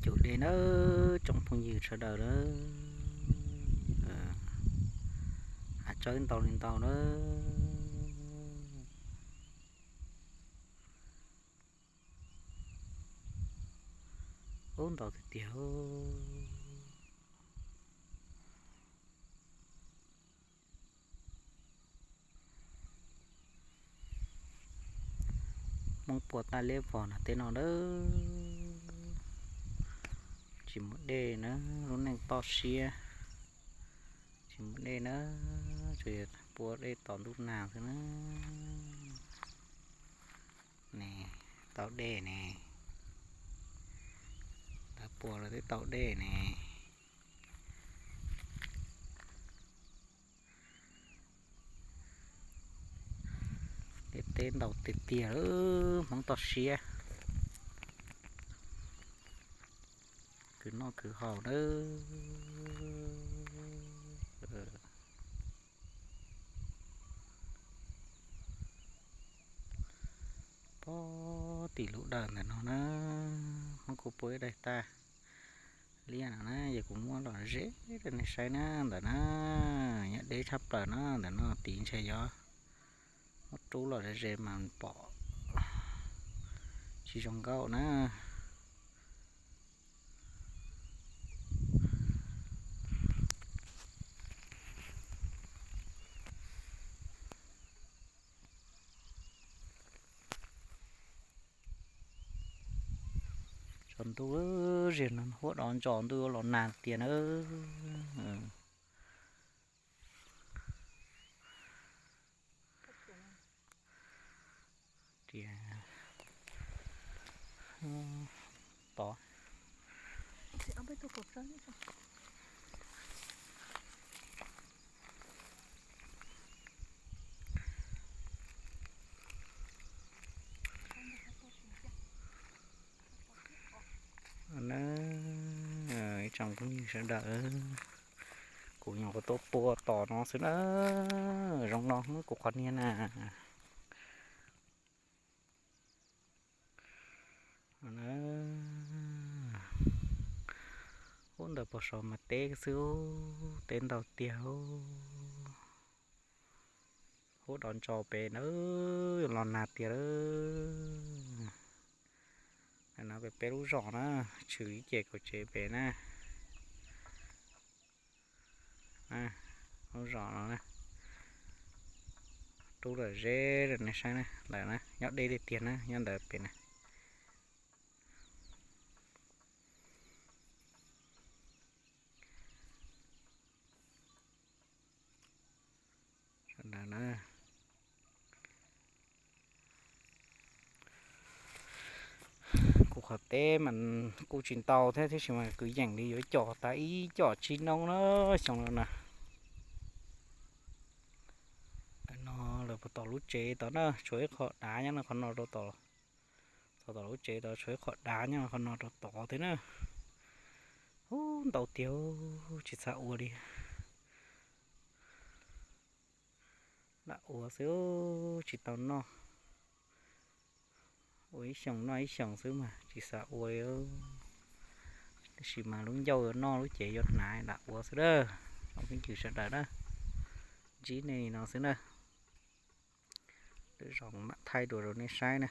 Cov dej nawb tsoom phooj ywg sawv daws nawb, hav tsawb ntau li ntau nawb. Ub, ntau tiag tiag. Hmoob pua taj liab vog no tej no nawb. Tsis muaj dej na, lub neej toj siab. Tsis muaj dej na, tsuas yog pua dej tos ntuj nag xwb na. Ne, tau dej ne. Lawv pua lawv twb tau dej ne. Dej teb ntau tiag tiag, Hmoob toj siab. Khwv noj khwv haus nawb. Pob tim lub dawm ntawm no na, Hmoob kuj pua ib daim tag liaj no na, yog kuv muab los ze rau nej saib na ntawm na. Nyob deb tshaj plaws na, ntawm no tid ntshe yog muab rub los ze ze mas pom tsis zoo nkauj na. Tsaus ntuj, ziag no huab dov ntsos ntuj los nag tiag na. Tod. Na, ib tsoom phooj ywg sawv daws, kuv nyuam qhuav tuaj pua tos no xwb na, zoo no kuv qhov niag na. Ub, ntawm pog saum mas teb xwb, teb ntau tiag. Huab dov ntsos pem na, los nag tiag lawm. No peb lub zos na, tshwm ib ce kaum tsev pem na. Lub zos no na, rub lawm ze rau nej saib na, ntawm na nyob deb tiag tiag na, nyob ntawd pem na. Sawv daws na, kuv qhov teb mas kuj tsis ntau thiab, tab sis mas kwv yees li yuav com tas ib com tsib noob na xyoo no na. No lawv puas tom lub tsev tod na, tshuav ib qho dav nyob qhov no rau tod. Txog tom lub tsev tod tshuav ib qho dav nyob qhov no rau tod thiab na. Ub, ntau tiag, tsis txhob ua li. Lam ua xwb, tsis tau noj. Ua ib xyoos noj ib xyoos xwb mas tsis xav ua li. Tab sis mas lub ncauj yuav noj lub cev yuav hnav lam ua xwb dab. Tsoom phooj ywg sawv daws na, ntsib nej li no xwb na. Lwm zaus mam thaij dua rau nej saib na.